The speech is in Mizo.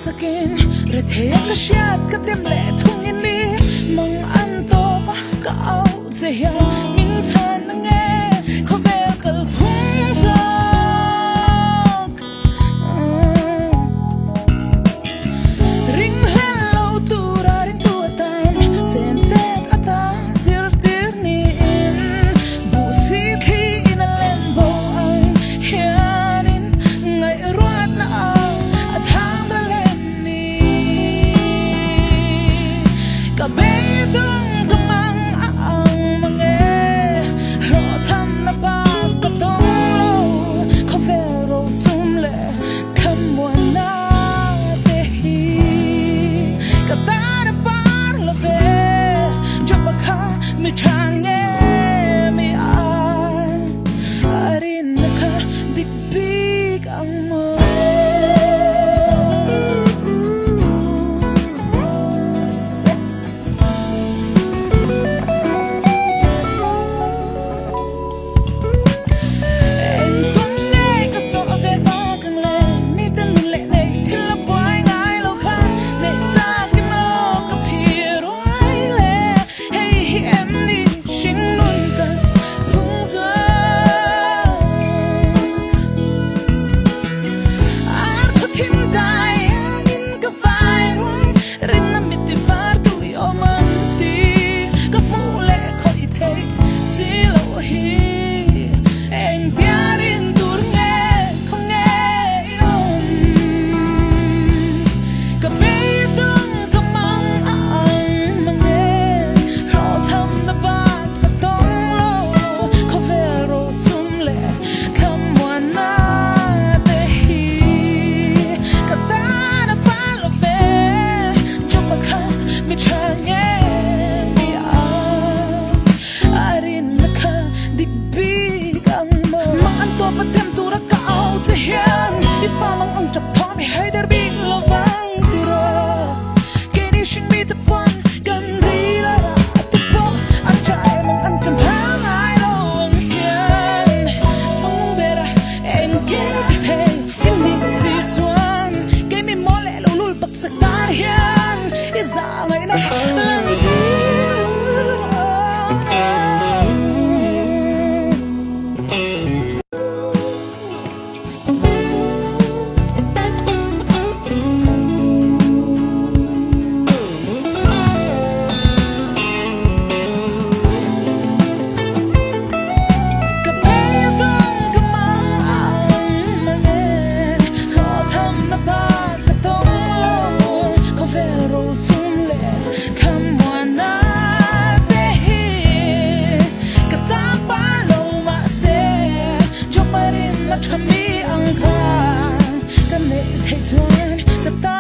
sakin rethei a ka hriat ka dem leh thung i ni mang an tawp a ka au che hian min chhan na nge khawvel kal phung zawk Ring hlel lo tura ringtu atan sen tet atan zirtir niin buh si thli in a len bo ang hianin ngaihruatna ang a thang ral em ni? Ka beidawng ka mang a ang mang e, hlawhchhamna bak ka tawng lo, khawvel rosum leh thlamuanna te hi ka tan a par lo ve, Joba kha mi tha nge mi an a rinna kha dik bik ang maw? Engtung nge ka zawh ve tak ang le? Mite nun leh neih thil a buai ngai lo kha neih chak i maw ka phir uai le? Hei hi em ni hring nun ka phung zuang? Ar khaw thim dai angin ka vai ruai rinna mit ti var tui awm ang ti ka hmuh leh khawih theih si lo hi engtia rin tur nge khaw nge i awm ka beidawng ka mang a ang mang e hlawhchham na bak ka tawng lo khawvel rosum leh thlamuanna te hi ka tan a pan lo ve Jopa kha mi tha nge mi ang a rinna kha dik bik ang maw? Mang an tawp a them tura ka au che hian i fa mang ang chak thawm i hai der bik lo vang tiraw keini hring mite pawn kan ri la rah te pawh a tha em ang an kan phal ngai lo ang hian thung bera engkim ti thei i nih si chuan kei mi maw leh lo lul pak sak tan hian i zah ngaihna lan tir rawh. Ka beidawng ka mang ang mang e hlawhchhamna bak ka tawng lo khawvel rosum leh thlamuanna te hi ka tan par lo mahse Jomarin a tha mi ang kha ka neih theih chuan ka tan.